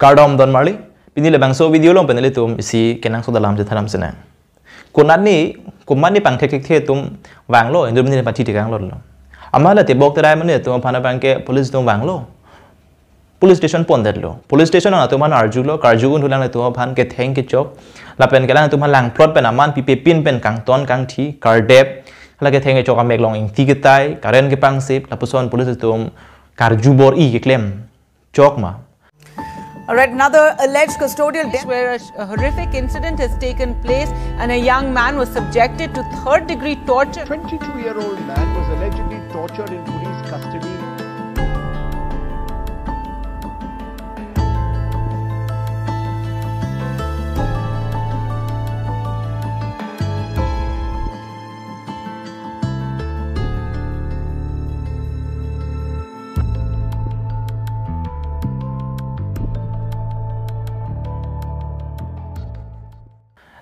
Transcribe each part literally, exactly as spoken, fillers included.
Kardom don marli, pini labangso video along pen ilitum isi kenangsot alam chethan damsinang. Konat ni, komat ni pangthekthekthe atum vanglo, indur mini pati tekang lo. Amat la tebok terai mani atum aphan abangke police atum vanglo. Police station pondetlo. Police station along atum aphan arjulo, karju un-e alanglitum aphan ketheng kechok. Lapen ke alanglitum aphan langplot pen aman pipepin pen kangton kangthi, kardep. Hala ketheng kechok amek along ingti ketai, current kepangsip, lapuson police atum karju bor-i keklem chok ma. All right, another alleged custodial death where a, sh- a horrific incident has taken place and a young man was subjected to third degree torture. Twenty-two-year-old man was allegedly tortured in police custody.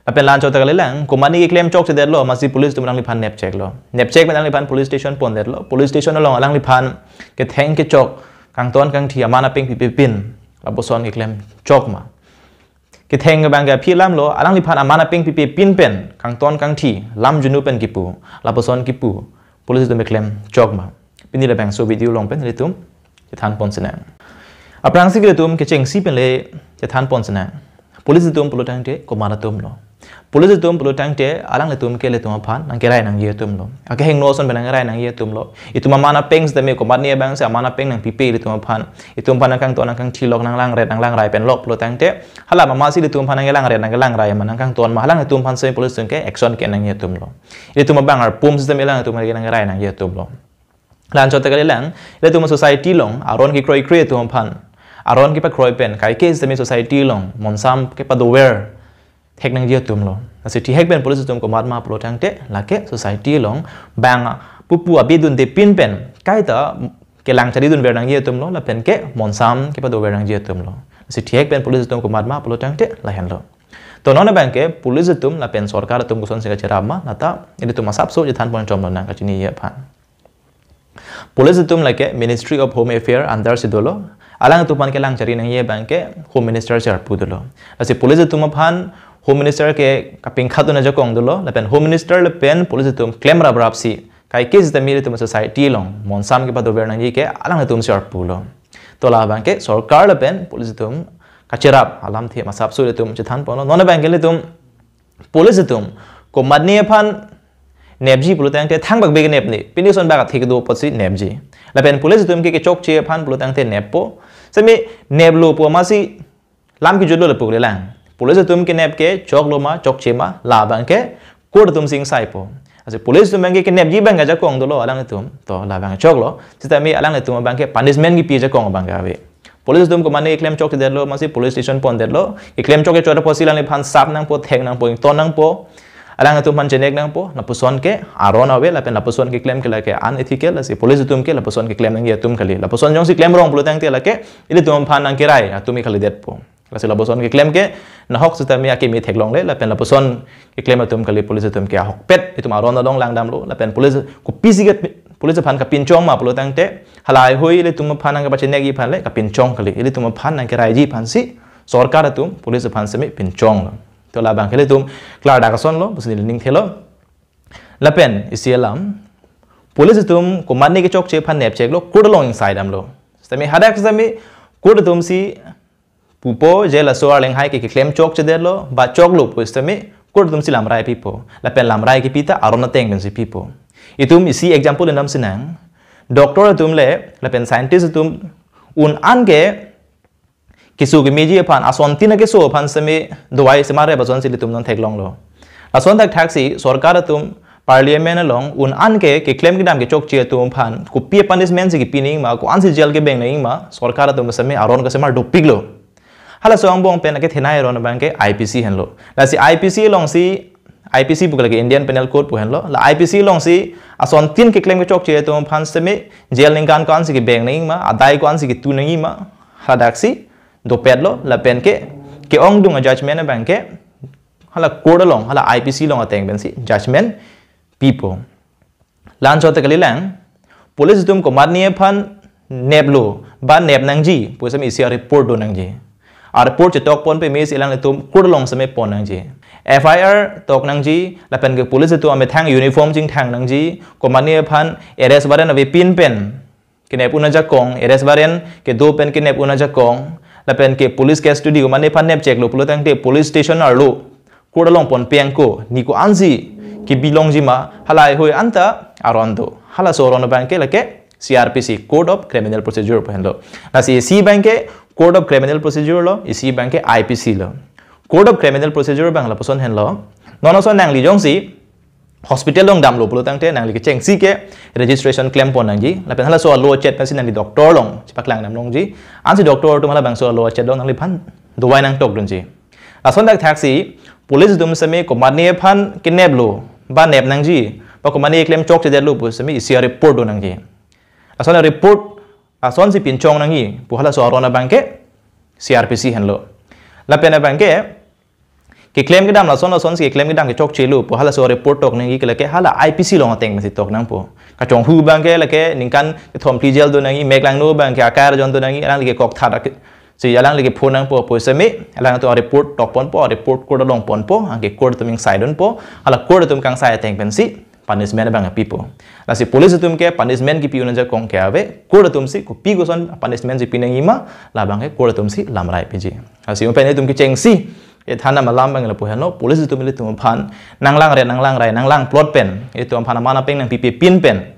Lapen la-anchot ta kalilang, komat ni keklem chokchedetlo, amatsi police atum alangliphan nepcheklo. Nepchek pen alangliphan police station pondetlo. Police station along alangliphan ketheng kechok, kangton kangthi aman apeng pipepin, lapuson keklem chok ma. Ketheng abangke aphi alamlo, alangliphan aman apeng pipepin pen kangton kangthi, lam junu pen kipu, lapuson kipu, police atum keklem chok ma. Pini labangso video along pen ilitum chethan ponsinang. Aphrangsi ilitum kechengsi pen le chethan ponsinang. Police atum pulo tangte komat atumlo. Police atum pulo tangte alanglitum ke ilitum aphan nangkerai nangji atumlo. Akehingno ason pen nangkerai nangji atumlo. Itum aman apeng sitame komat ni abangsi aman apeng nangpipe ilitum aphan. Itum aphan nangkangton nangkangthilok nanglangret nanglangrai penlok pulo tangte. Hala amatsi ilitum aphan nangkelangret nangkelangrai ma nangkangton ma alanglitum aphan si police atum ke action ke nangji atumlo. Ilitum abang arpum sitame alanglitum ke nangkerai nangji atumlo. La-anchot ta kalilang, ilitum society along, aron kekroikre atum aphan. Aron kepakroi pen, kaike sitame society along, monsam kepadover, thek nangji atumlo. Lasi thihek pen police atum komat ma pulo tangte, lake society along, bang pupu abidun depin pen, kaita kelang charidunver nangji atumlo, lapen ke monsam kepadover nangji atumlo. Lasi thihek pen police atum komat ma pulo tangte, lahenlo. To non abangke police atum lapen sorkar atum kosonsi kacherap ma, lata, ilitum asapso chethan pon chomlo nang kachini ye aphan. Police atum lake Ministry of Home Affairs under si dolo. Alangtum aphan kelang chari nangji abangke Home Minister si arpu dolo. Lasi police atum aphan Home Minister ke kapingkhat un ajakong dolo. Lapen Home Minister lapen police atum klem raprap si. Kaike sitame ilitum society along monsam kepadover nangji ke alangtum si arpulo. To la abangke sorkar lapen police atum kacherap alamthe asapso ilitum chethan ponlo. Non abangke ilitum police atum komat ni aphan nepji pulo tangte thangbak bek nep ni. Pini ason bak athik do apotsi nepji. Lapen police atum ke kechokche aphan pulo tangte neppo. Sitame neplo pu amatsi lam kejutlo lapu kalilang. Police atum kenep ke choklo ma chokche ma la abangke court atum si ingsaipo. Lasi police atum abangke kenepji abang ajakong dolo alangtum. To la abang choklo. Sitame alangtum abangke punishment kipi ajakong abangke ave. Police atum komat ni keklem chokchedetlo amatsi police station pondetlo. Keklem chokchechot apotsi alangliphan sap nangpo, thek nangpo, ington nangpo. Alangtum aphan chenek nangpo. Lapuson ke aron ave lapen lapuson keklem ke lake unethical, lasi police atum ke lapuson keklem nangji atum kali. Lapuson jongsi klemrong pulo tangte lake ilitum aphan nangkerai atum ke kalidetpo. Lasi lapuson keklem ke nahok sitame akimi theklongle lapen lapuson keklem atum kali police atum ke ahokpet itum aron along langdamlo lapen police kopisi ke police aphan kapinchong ma pulo tangte halahei ilitum aphan nangkapachenekji aphan le kapinchong kali, ilitum aphan nangkeraiji aphansi sorkar atum police aphan sitame pinchonglo. To la abangke ilitum klardak asonlo, pusi neli ning thelo. Lapen isi alam police atum komat ni kechokche aphan nepcheklo, court along ingsaidamlo. Sitame hadak sitame court atum si pupo je laso arleng hai ke keklem chokchedetlo, ba choklo pu sitame court atum si lamrai pipo. Lapen lamrai kipi ta aron ateng pensi pipo. Itum isi example dam sinang. Doctor atum le, lapen scientist atum un-an ke keso kemeji aphan, asontin akeso aphan sitame dawai semar re ba asonsi ilitum non theklonglo. Lason thakthaksi sorkar atum parliament along un-an ke keklem kedam kechokche atum aphan kopi punishment si kipi nangji ma, ko-ansi jail kebeng nangji ma, sorkar atum sitame aron kasemar dopiklo. Halaso angbong pen akethenei aron abangke I P C henlo. Lasi I P C alongsi, I P C pu ke lake Indian Penal Code pu henlo. La I P C alongsi asontin keklem kechokche atum aphan sitame jail ningkan ko-ansi kebeng nangji ma, adai ko-ansi ketu nangji ma, hadaksi dopetlo lapen ke ke-ongdung a-judgment abangke hala court along, hala I P C along ateng pensi judgment pipo. La-anchot ta kalilang, police atum komat ni aphan neplo ba nep nangji pu sitame isi a-report do nangji. A-report chetok pon peme si alanglitum court along seme pon nangji. F I R tok nangji, lapen ke police atum amethang uniform chingthang nangji, komatne aphan arrest warrant avepin pen kenep un ajakong, arrest warrant kedo pen kenep un ajakong, lapen ke police custody komatne aphan nepcheklo pulo tangte police station arlo court along ponpe angko, ni ko-ansi kebi longji ma, halahei anta aron do. Halaso aron abang ke lake C R P C, Code of Criminal Procedure pu henlo. Lasi isi abang ke Code of Criminal Procedure lo, isi abang ke I P C lo. Code of Criminal Procedure abang lapuson henlo. Non ason nangli jongsi hospital along damlo pulo tangte nangli kechengsi ke registration klem pon nangji. Lapen halaso alo chet pensi nangli doctor along chepaklang dam longji. Ansi doctor atum halabangso alo chet along nangliphan dawai nangtok dunji. Lason dak thaksi police atum seme komatne aphan keneplo, ba nep nangji, ba komatne klem chokchedetlo pu seme isi a-report do nangji. Lason a-report asonsi pinchong nangji pu halaso aron abang ke C R P C henlo. Lapen abang ke keklem kedam lason lasonsi keklem kedam kechokchelo pu halaso report tok nangji ke lake hala I P C along ateng pensi tok nangpo. Kachonghu abang ke lake ningkan kethom phli jail do nangji, mek langno abang ke akar jon do nangji, alangli ke kok thar ak-, si alangli ke phone nangpo, pu seme alangtum report tok ponpo, report court along ponpo, anke court atum ingsai dunpo, hala court atum kangsai ateng pensi punishment abang pipo. Lasi police atum ke punishment kipi un ajakong ke ave, court atum si kopi koson punishment si pi nangji ma, labang ke court atum si lamrai piji. Lasi un pen itum kechengsi, e thana malam abang lapu henlo, police atum ilitum aphan nanglangre, nanglangrai, nanglang plot pen, ilitum aphan aman apeng nangpipe pin pen,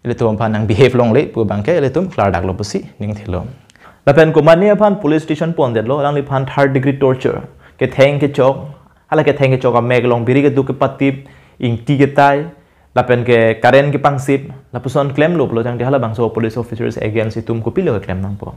ilitum aphan nangbehave longle pu abang ke ilitum klardaklo pusi ningthelo. Lapen komatne aphan police station pondetlo, alangliphan third degree torture, ketheng kechok, hala ketheng kechok amek along biri keduk kepatip, ingti ketai, lapen ke current kepangsip, lapuson klemlo pulo tangte halabangso police officers against itum kopilo keklem nangpo.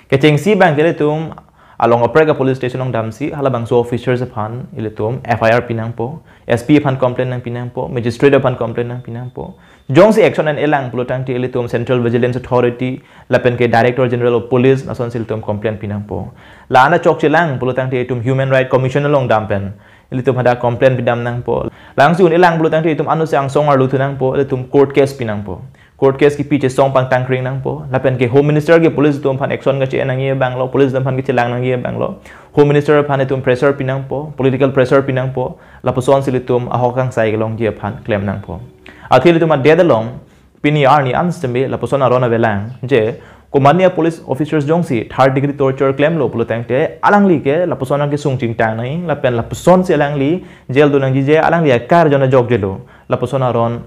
Kechengsi abang ke ilitum along aprek a-police station along damsi halabangso officers aphan ilitum F I R pi nangpo, S P aphan complaint nangpi nangpo, magistrate aphan complaint nangpi nangpo. Jongsi action an-e lang pulo tangte ilitum Central Vigilance Authority lapen ke Director General of Police lasonsi ilitum complaint pi nangpo. La-an achokche lang pulo tangte itum Human Rights Commission along dam pen ilitum hadak complaint pidam nangpo. Langsi un-e lang pulo tangte itum anut si angsong arlu thu nangpo, ilitum court case pi nangpo. Court case kipi chesong pangtangkring nangpo. Lapen ke Home Minister ke police atum aphan action kache nangji abanglo, police atum aphan kachelang nangji abanglo. Home Minister aphan itum pressure pi nangpo, political pressure pi nangpo. Lapusonsi ilitum ahok kangsai kelongji aphan klem nangpo. Athe ilitum adet along pini arni an sitame lapuson aron avelang je komatne police officers jongsi third degree torture klemlo pulo tangte alangli ke lapuson akesung chingtang nangji lapen lapusonsi alangli jail do nangji je alangli akar jon ajokjelo. Lapuson aron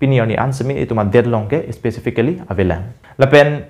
pini arni an sitame itum adet along ke specifically avelang. Lapen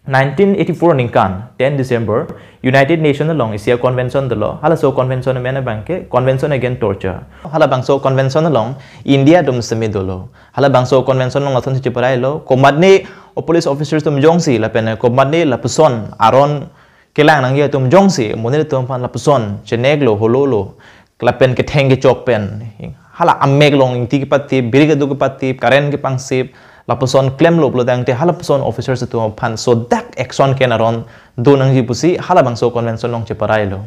nineteen eighty-four ningkan ten December United Nation along isi a-convention dolo, halaso convention amen abang ke Convention Against Torture. Halabangso convention along India atum sitame dolo. Halabangso convention along lasonsi cheparailo, komatne o police officers atum jongsi lapen komatne lapuson aron kelang nangji atum jongsi monit atum aphan lapuson cheneklo, hololo, lapen ketheng kechok pen hala amek along ingti kepatip, biri keduk kepatip, current kepangsip, lapuson klemlo pulo tangte halapuson officers atum aphan sodak action ke-en aron do nangji pusi halabangso convention along cheparailo.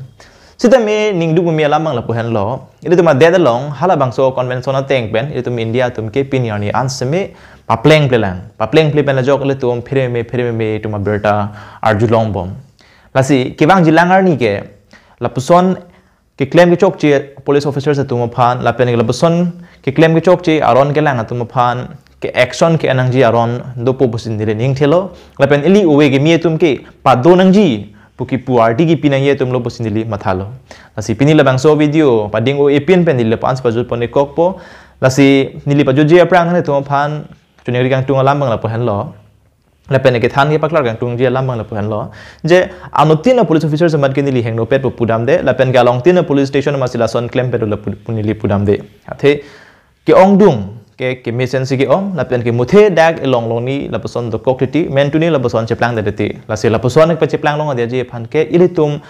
Sitame ningduk meme alam abang lapu henlo, ilitum adet along halabangso convention ateng pen ilitum India atum ke pini arni an sitame paplengplelang. Paplengple pen ajok ilitum pherememe pherememe itum abirta arjulongbom. Lasi kevangji lang arni ke lapuson keklem kechokche police officers atum aphan lapen lapuson keklem kechokche aron kelang atum aphan ke-action ke-en nangji aron dopo pusi neli ningthelo. Lapen ili ove kimi atum ke pado nangji pu kipu ardi kipi nangji atumlo pusi neli mathalo. Lasi pini labangso video pading-o-e pin pen neli lapu-ansi pajut pon-ik kokpo. Lasi neli pajutji aphrang nangtum aphan choningri kangtung alam abang lapu henlo. Lapen kethan kepaklar kangtungji alam abang lapu henlo. Je anuttin a-police officers amat ke neli hingno petpo pudamde, lapen ke alongtin a-police station amatsi lason klempetlo pu, pu neli pudamde. Athe ke-ongdung ke, kemesensi ke-ong, lapen ke muthe dak elong longni lapuson dokok titi, mentuni lapuson cheplangdet titi. Lasi lapuson kepacheplang longledetji aphan ke ilitum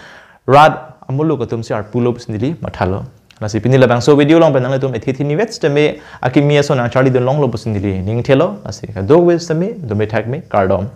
rat amuluk atumsi arpulo pusi neli mathalo. Lasi pini labangso video along pen nanglitum ethe thini vet sitame akimi ason nangcharlidun longlo pusi neli ningthelo. Lasi kadokave sitame dome thakme, kardom.